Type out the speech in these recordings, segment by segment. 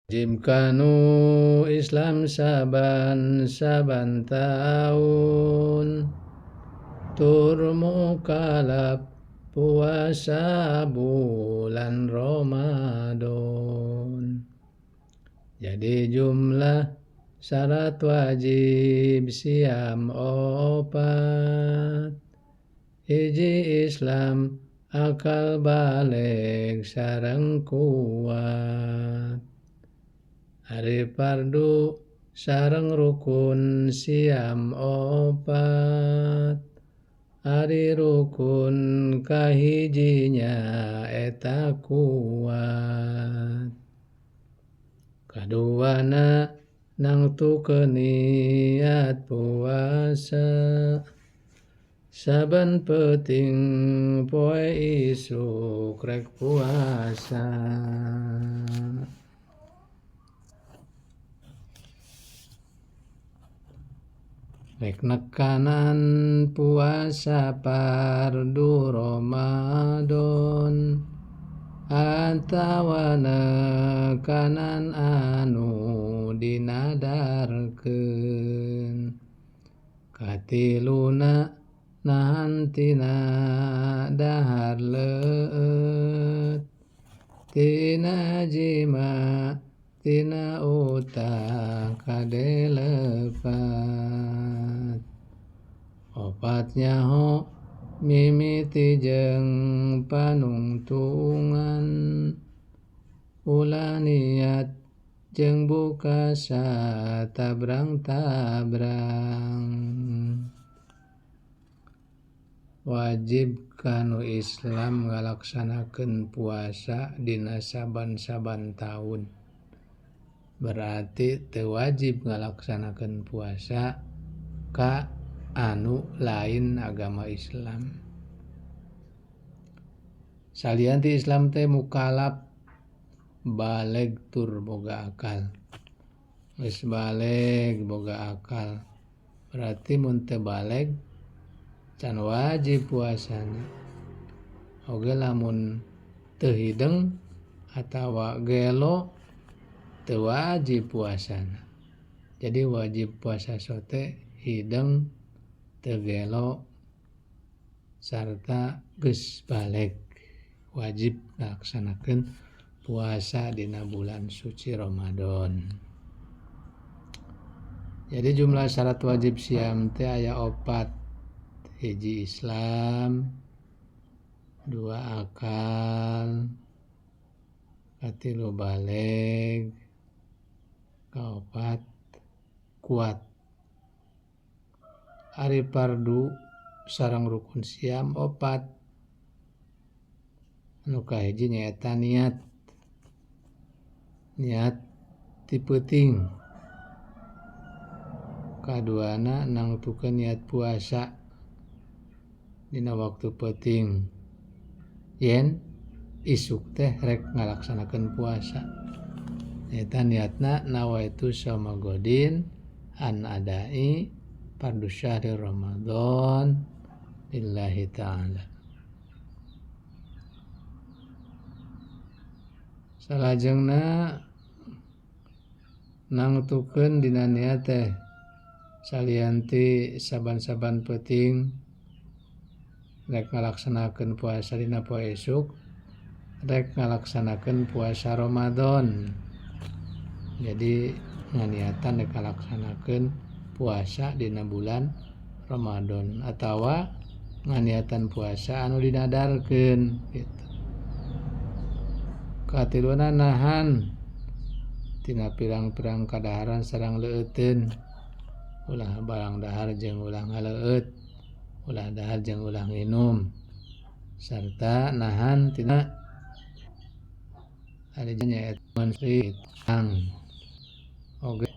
Wajib kanu Islam saban-saban taun tur mukalaf puasa bulan Ramadan. Jadi jumlah syarat wajib siam opat, hiji Islam akal balig sareng kuat. Ari fardu sareng rukun siam opat, ari rukun kahijinya eta kuat. Kaduana nangtukeun niat puasa, saban peuting poe isuk rek puasa. Rek nekanan puasa fardu Ramadan atawa nekanan anu dinadarkeun. Katiluna nahan tina dahar leueut, tina jima tina utang kade lepat. Opat nyaho mimiti jeung panungtungan, ulah niat jeung buka satabrang-tabrang. Wajib kanu Islam ngalaksanakeun puasa dina saban-saban taun. Berarti teu wajib ngalaksanakeun puasa ka anu lain agama Islam. Salian ti Islam teh mukalaf baleg tur boga akal. Geus baleg boga akal. Berarti mun teu baleg can wajib puasana. Oge lamun teu hideng atawa gelo teu wajib puasana. Jadi wajib puasa sote hideng teu gelo sarta geus baleg. Wajib ngalaksanakeun puasa dina bulan suci Ramadan. Jadi jumlah syarat wajib siam teh aya opat. Hiji Islam, dua akal, katilu baleg, kaopat kuat. Ari fardu sareng rukun siam opat. Anu kahiji nyaeta niat. Niat ti peuting. Kaduana nangtukeun niat puasa dina waktu peuting. Yen isuk teh rek ngalaksanakeun puasa. Nyaeta niatna nawaitu shauma godin an adai fardu syahri Ramadan lillahi ta'ala. Salajengna nangtukeun dina niat teh salian ti saban-saban peuting rek ngalaksanakeun puasa dina poe esuk, rek ngalaksanakeun puasa Ramadan. Jadi nganiatan rek ngalaksanakeun puasa dina bulan Ramadan atawa nganiatan puasa anu dinadarkeun gitu. Katiluna nahan tina pirang-pirang kadaharan sareng leueuteun. Ulah barang dahar jeung ulah ngaleueut, ulah dahar jeung ulah nginum, sarta nahan tina ari nyaeta ang oge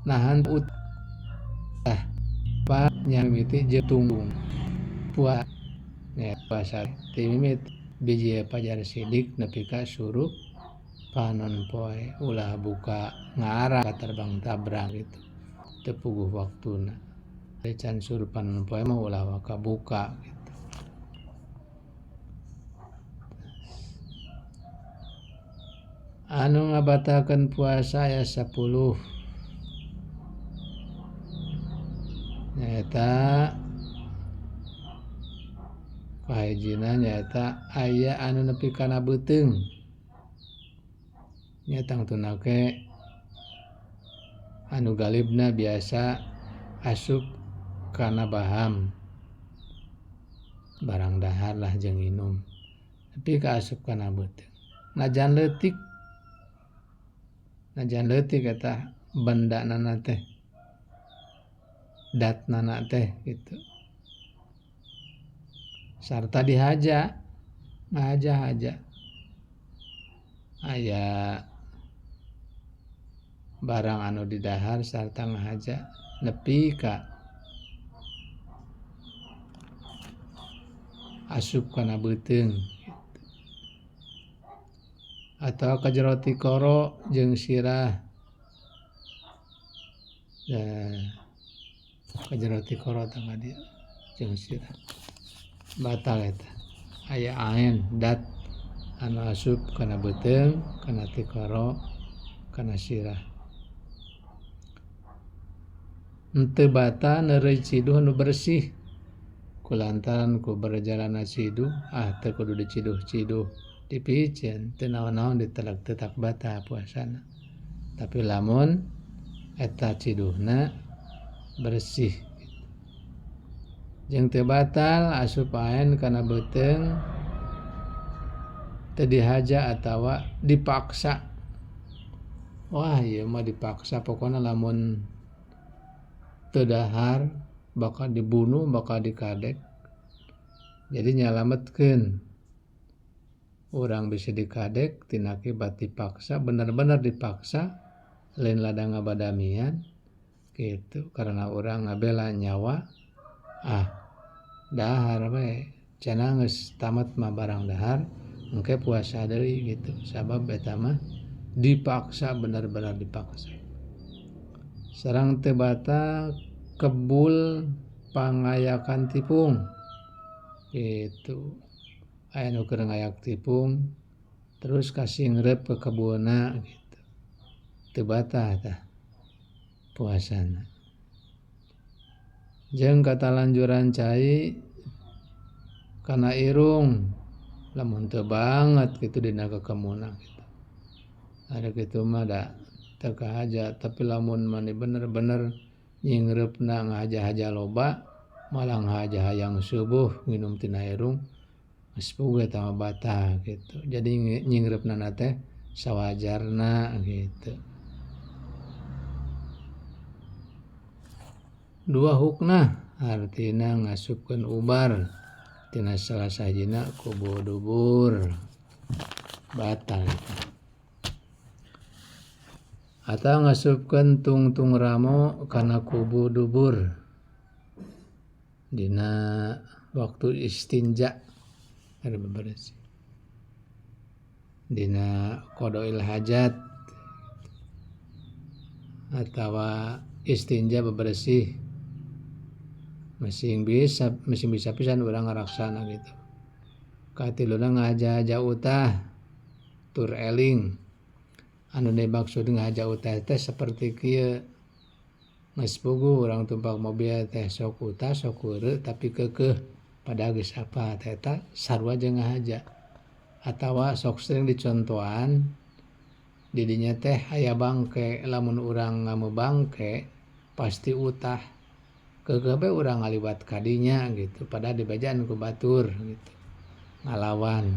nahan utah pa nyamiti jeung tungtung puasa puasa ti mimiti biji pajar sidik nepi ka surup panon poe, ulah buka ngarah terbang tabrang gitu teu puguh waktuna. Can surup panon poe mah ulah waka buka gitu. Anu ngabatalkeun puasa aya 10. Nyaeta kahijina nyaeta aya anu nepi kana beuteung. Nya tangtuna ge anu galibna biasa asup kana baham. Barang dahar lah jeung nginum. Nepi ka asup kana beuteung. Najan leutik. Najan leutik eta benda nana teh. Dat nana teh gitu. Sarta dihaja, ngahaja-haja. Aya barang anu didahar sarta ngahaja nepi ka asup kana beuteung gitu. Atau ka jero tikoro jeung sirah. Ka jero tikoro tah ka dieu jeung sirah. Batal eta. Aya aen dat anu asup kana beuteung, kana tikoro, kana sirah. Henteu batal neureuy ciduh nu bersih. Kulantaran ku berjalanna ciduh, teu kudu diciduh-ciduh dipiceun, teu naon-naon ditelek teu batal puasana. Tapi lamun eta ciduhna bersih. Jeung teu batal asup aen kana beuteung teu dihaja atawa dipaksa. Wah ieu mah dipaksa pokona lamun teu dahar bakal dibunuh, bakal dikadek. Jadi nyalametkeun urang bisa dikadek tina akibat dipaksa, bener-bener dipaksa lain ladang ngabadamian gitu karena urang ngabela nyawa. Dahar we cenah geus tamat mah barang dahar engke puasa deui gitu sabab eta mah dipaksa, bener-bener dipaksa. Sareng teu batal kebul pangayakan tipung gitu. Aya nu keur ngayak tipung terus kasingrep ke kebulna gitu. Teu batal tah puasana. Jeung katalanjuran cai kana irung lamun teu banget kitu dina kekemuna gitu. Ari kitu mah da teu kahaja, tapi lamun mani bener-bener nyingreupna ngahaja-haja loba malah ngahaja hayang subuh nginum tina irung geus puguh eta mah batal gitu. Jadi nyingreupna teh sawajarna gitu. Dua huknah artina ngasupkeun ubar tina salah sahijina kubu dubur batal eta. Atau ngasupkeun tungtung ramo kana kubu dubur dina waktu istinja ari beberes dina qadail hajat atawa istinja bebersih masing bisa pisan urang ngaraksana gitu. Katiluna ngahaja-haja utah tur eling. Anu dimaksud ngahaja utah teh seperti kieu. Geus puguh urang tumpak mobil teh sok utah sok heureuh tapi keukeuh padahal geus apa teh eta sarua jeung ngahaja. Atawa sok sering dicontohan di dinya teh aya bangke, lamun urang ngameu bangke pasti utah. Keukeuh bae urang ngaliwat ka dinya gitu padahal dibejaan ku batur gitu. Ngalawan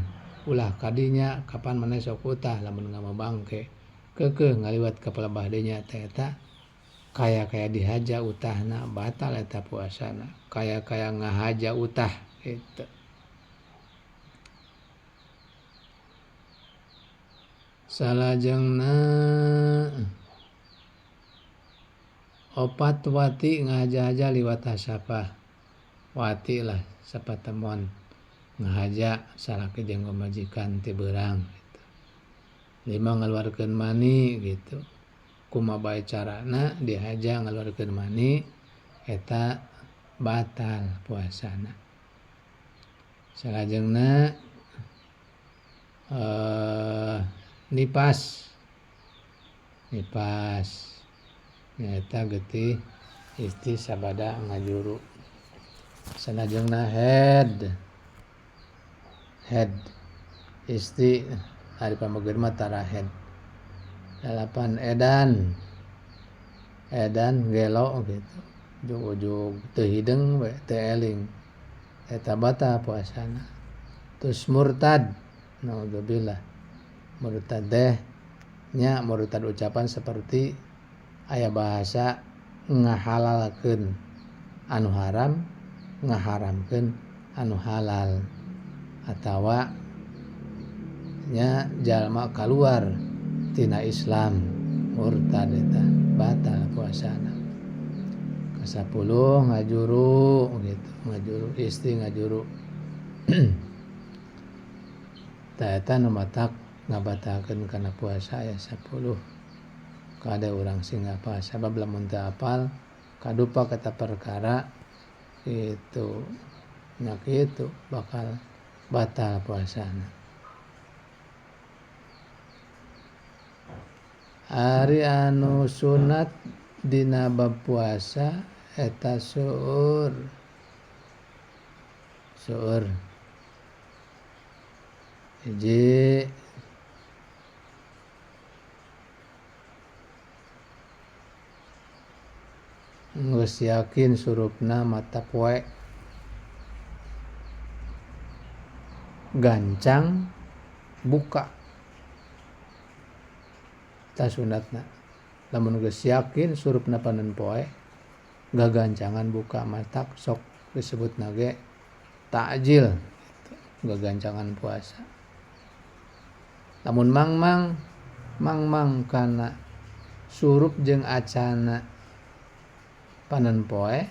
ulah ka dinya kapan maneh sok utah lamun ngameu bangke. Keukeuh ngaliwat ka palebah dinya teh eta kaya-kaya dihaja utahna batal eta puasana. Kaya-kaya ngahaja utah gitu. Salajengna opat wati ngahaja-haja liwat hasapah. Wati lah sapatemon ngahaja salaki jeung pamajikan ti beurang gitu. Lima ngaluarkeun mani gitu. Kumaha bae carana dihaja ngaluarkeun mani eta batal puasana. Salajengna Nipas nipas nyaeta getih istri sabada ngajuru salajengna head head istri ari pameget mah tara head dalapan edan edan gelo kitu ujug-ujug teu hideng we teu eling eta batal puasana terus murtad naudzubillah murtad teh nya murtad ucapan seperti aya bahasa ngahalalkeun anu haram ngaharamkeun anu halal atawa nya jalma kaluar tina Islam murtad eta batal puasana. Kasapuluh ngajuru gitu ngajuru istri ngajuru tah eta nu matak ngabatalkeun kana puasa aya 10 kade urang sing apal sabab lamun teu apal kadupa kata perkara kitu nya kitu bakal batal puasana. Ari anu sunat dina bab puasa eta seueur seueur hiji geus yakin surupna mata poe gancang buka eta sunatna lamun geus yakin surupna panon poe gagancangan buka matak sok disebutna ge takjil gagancangan puasa. Lamun mangmang mangmang kana surup jeung acana panon poe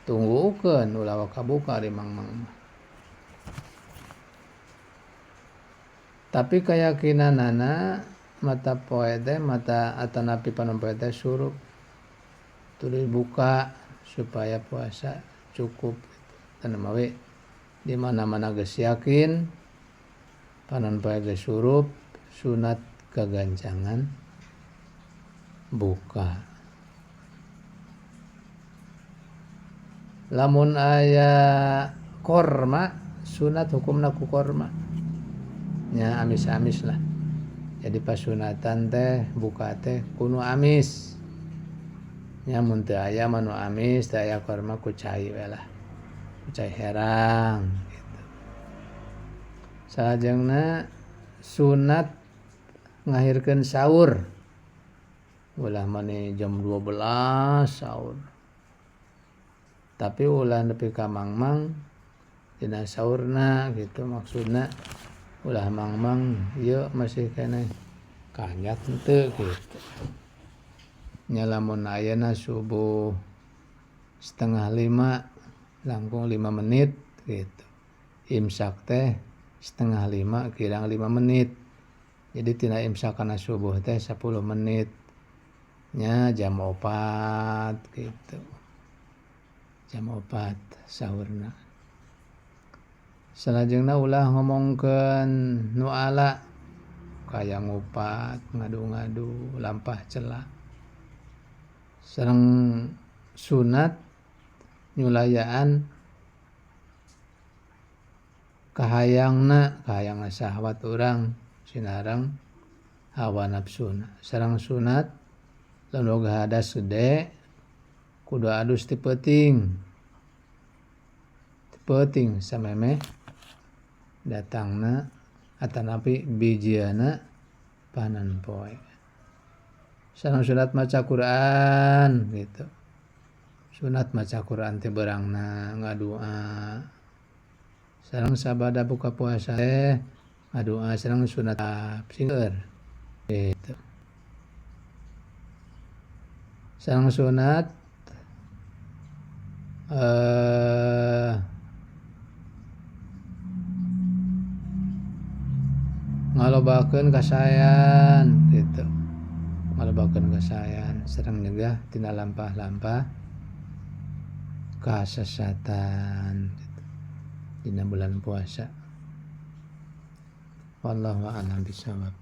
tunggukeun ulah kabuka di mangmang mah. Tapi keyakinanana mata poe teh mata atanapi panon poe teh surup tuluy buka supaya puasa cukup gitu. Mawi di mana-mana geus yakin panon poe geus surup sunat kagancangan buka. Lamun aya korma sunat hukumna ku korma nya amis-amis lah. Jadi pasunatan teh buka teh kuno amis nya mun teu aya mah nu amis teu aya korma ku cai we lah ku cai herang gitu. Salajengna sunat ngahirkeun sahur ulah mani jam 12 sahur tapi ulah nepi ka mangmang dina sahurna gitu maksudna ulah mangmang ieu masih keneh kanjat henteu gitu. Nya lamun ayeuna subuh 4:30 langkung 5 menit gitu. Imsak teh 4:30 kirang 5 menit. Jadi tina imsak kana subuh teh 10 menit. Nya jam 4 gitu. Jam 4 sahurna. Salajengna ulah ngomongkeun nu ala kaya ngupat, ngadu-ngadu, lampah celah. Sareng sunat nyulayaan kahayangna, kahayangna syahwat urang sinareng hawa nafsuna. Sareng sunat lamun boga hadas gede kudu adus ti peuting. Ti peuting samemeh datangna atanapi bijiana panon poe. Sareng sunat maca Quran gitu. Sunat maca Quran teh beurangna ngadua. Sareng sabada buka puasa teh ngadua sareng sunat singeur gitu. Sareng sunat ngalobakeun kasaean gitu. Ngalobakeun kasaean sareng nyegah tina lampah-lampah kasesatan gitu dina bulan puasa. Wallahu a'lam bishawab.